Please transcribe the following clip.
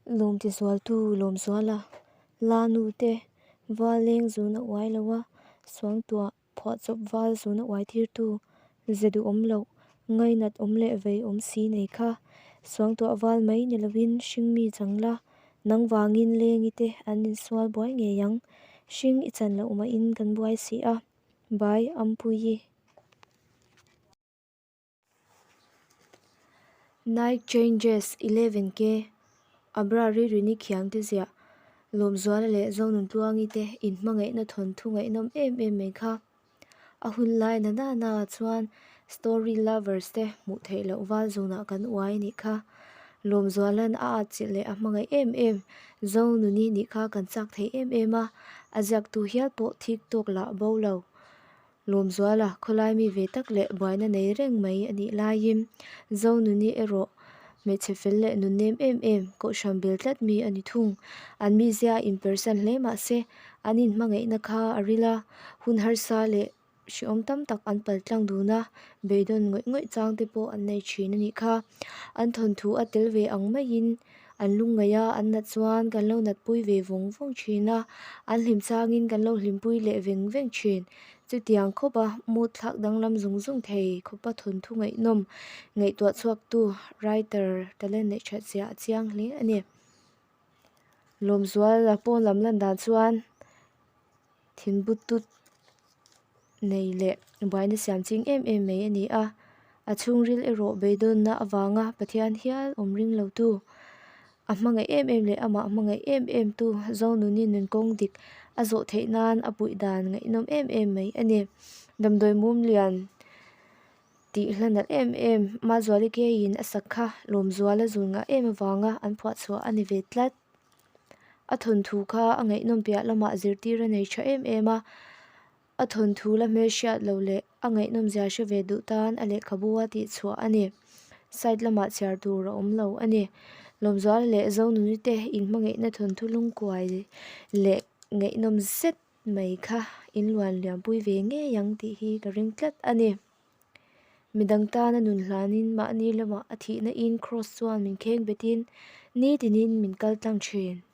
Lawmtizualtu Lawmzuala, Lanu te, Val leng zuna uai lo a, Suangtuah phuahchawp val zuna uai tirtu, ze duhawm loh, ngainat awm leh vei awm si nei kha, Suangtuah val mai ni loin hringmi chang la, nang vangin lengi te an insual buai ngei ang, hring i chan loh mahin kan buai si a, By Ampuii. Night Changes 11 K Abra Ririni Khiangte ziah Lawmzuala leh Zonuntluangi te inhmangaihna thawnthu ngaihnawm em em mai kha. A hun lai na na na ah chuan story lovers te hmuh theih loh val zunah kan uai a nih kha. Lawmzuala'n a atchilh leh a hmangaih em em Zonuni nih kha kan chak thei em em a, a ziaktu hial pawh thik tawk lah bo lo. Lawmzuala, khawlai mi ve tak leh buaina nei reng mai a nih laiin Zonuni erawh hmeichhe fel leh nunnem em em, kohhran bel tlat mi a ni thung. An mizia a inpersan hle mah se, an inhmangaihna kha a ril a, hun harsa leh hrehawm tam tak an pal tlang dun a, beidawn ngawih ngawih chang te pawh an nei thin a nih kha. An thawnthu a tel ve ang maiin an lungngaih a, an nat chuan kan lo natpui ve vawng vawng thin a, an hlim changin kan lo hlimpui leh veng veng thin. Chutiang khawpa mood thlak danglam zung zung thei khawpa thawnthu ngaihnawm ngaihtuah chhuaktu writer talent neih that zia a chiang hle a ni. Lawmzuala pawn lam lan dan chuan thinbu tut nei leh buaina siam ching em em mai a ni a, a chhungril erawh beidawnna avanga Pathian hial awm ring lo tu, a hmangaih em em leh amah hmangaih em em tu Zonuni nun kawng dik a zawh theih nan a puih dan ngaihnawm em em mai a ni. Damdawi mum lian tih hla nalh em em Mazuali Keiin a sak kha Lawmzuala zun ngah em avanga an phuah chhuah a ni ve tlat. A thawnthu kha a ngaihnawm piah lamah zirtir a nei tha em em a, a thawnthu la hmelhriat lo leh a ngaihnawm zia hre ve duh tan a lehkhabu a tihchhuah a ni. Side lamah chhiar tur a awm lo a ni. Lawmzuala leh Zonuni te inhmangaihna thawnthu lungkuai leh ngaihnawm zet mai kha inluan liampui ve ngei ang tih hi ka ring tlat a ni. Midang tana nun hlanin mahni lamah a thihna in Kraws chuan min kheng betin nitinin min kal tlang thin.